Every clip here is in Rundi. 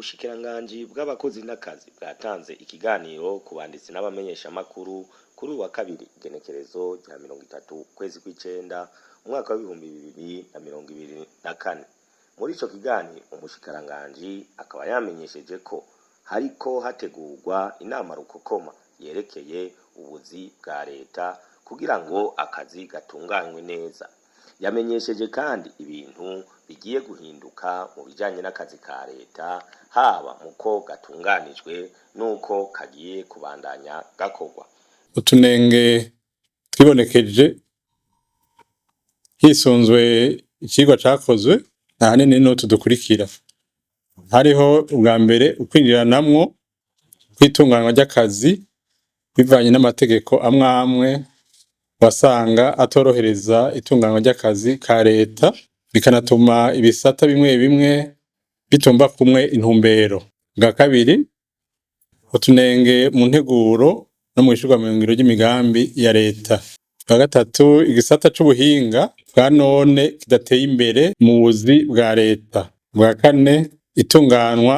Ubushikiranganji bw'abakozi n'akazi bwatanze ikiganiro ku banditsi n'abamenyeshamakuru kuri uyu wa kabiri, igenekerezo rya 30 ukwezi kw'icenda umwaka wa 2024. Muri ico kiganiro, umushikiranganji akaba yamenyesheje ko hariko hategurwa inama rukokoma yerekeye ubuzi bwa leta kugira ngo akazi gatunganywe neza. Yamenyesheje kandi ibintu bigiye guhinduka mu bijanye n'akazi ka leta, haba muko gatunganijwe n'uko kagiye kubandanya gakorwa. Utunenge twibonekeje hisunzwe icigwa cakozwe ahanini n'utu dukurikira: hariho ubwa mbere ukwinjiranamwo kw'itunganywa ry'akazi bivanye n'amategeko amwe amwe wasanga atorohereza itunganywa ry'akazi ka leta, bikanatuma ibisata bimwe bimwe bitumva kumwe intumbero. Bwa kabiri, utunenge mu nteguro no mw'ishirwa mu ngiro ry'imigambi ya leta. Bwa gatatu, igisata c'ubuhinga bwa none kidateye imbere mu buzi bwa leta. Bwa kane, itunganwa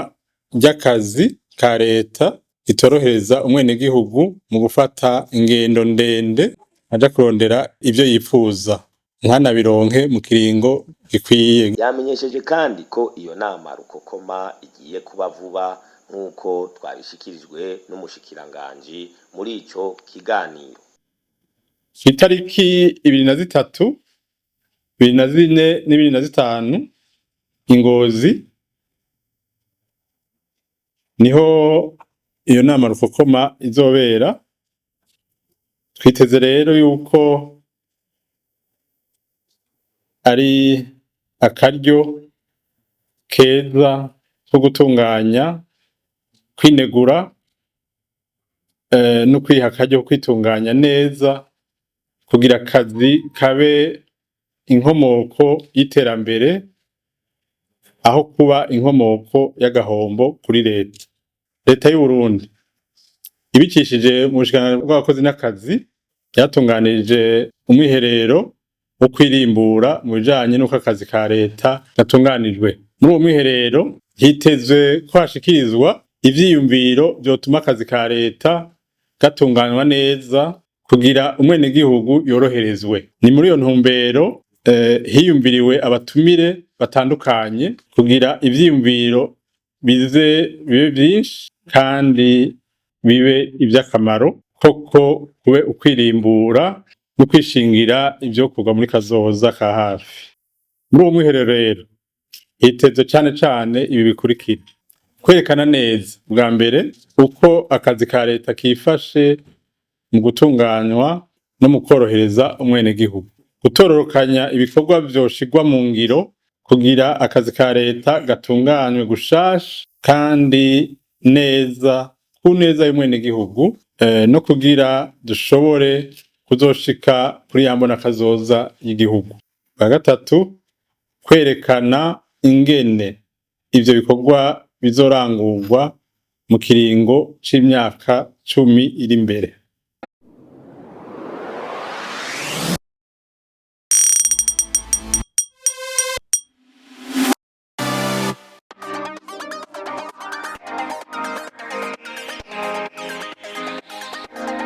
ry'akazi ka leta ritorohereza umwenegihugu mu gufata ingendo ndende aja kurondera ivyo yipfuza, ntanabironke mu kiringo gikwiye. Yamenyesheje kandi ko iyo nama rukokoma igiye kuba vuba, nk'uko twabishikirijwe n'umushikiranganji muri ico kiganiro. Itariki 23, 24 na 25 i Ngozi niho iyo nama rukokoma izobera. Twiteze rero yuko ari akaryo keza ko gutunganya, kwinegura no kwiha akaryo ko kwitunganya neza kugira akazi kabe inkomoko y'iterambere aho kuba inkomoko y'agahombo kuri leta. Leta y'Uburundi ibicishije mu bushikiranganji bw'abakozi n'akazi yatunganije umwiherero wo kwirimbura mu bijanye n'uko akazi ka leta gatunganijwe. Muri uwo mwiherero hitezwe ko hashikirizwa ivyiyumviro vyotuma akazi ka leta gatunganywa neza kugira umwenegihugu yoroherezwe. Ni muri iyo ntumbero hiyumviriwe abatumire batandukanye kugira ivyiyumviro bize bibe vyinshi kandi bibe ivy'akamaro koko, kube ukwirimbura no kwishingira ivyokorwa muri kazoza ka hafi. Muri uwo mwiherero rero hitezwe cane cane ibi bikurikira: kwerekana neza bwa mbere uko akazi ka leta kifashe mu gutunganywa no mu kworohereza umwenegihugu, gutororokanya ibikorwa vyoshirwa mu ngiro kugira akazi ka leta gatunganywe gushasha kandi neza ku neza y'umwenegihugu, no kugira dushobore kuzoshika kuri ya mbona kazoza y'igihugu. Bwa gatatu, kwerekana ingene ivyo bikorwa bizorangurwa mu kiringo c'imyaka 10 iri imbere.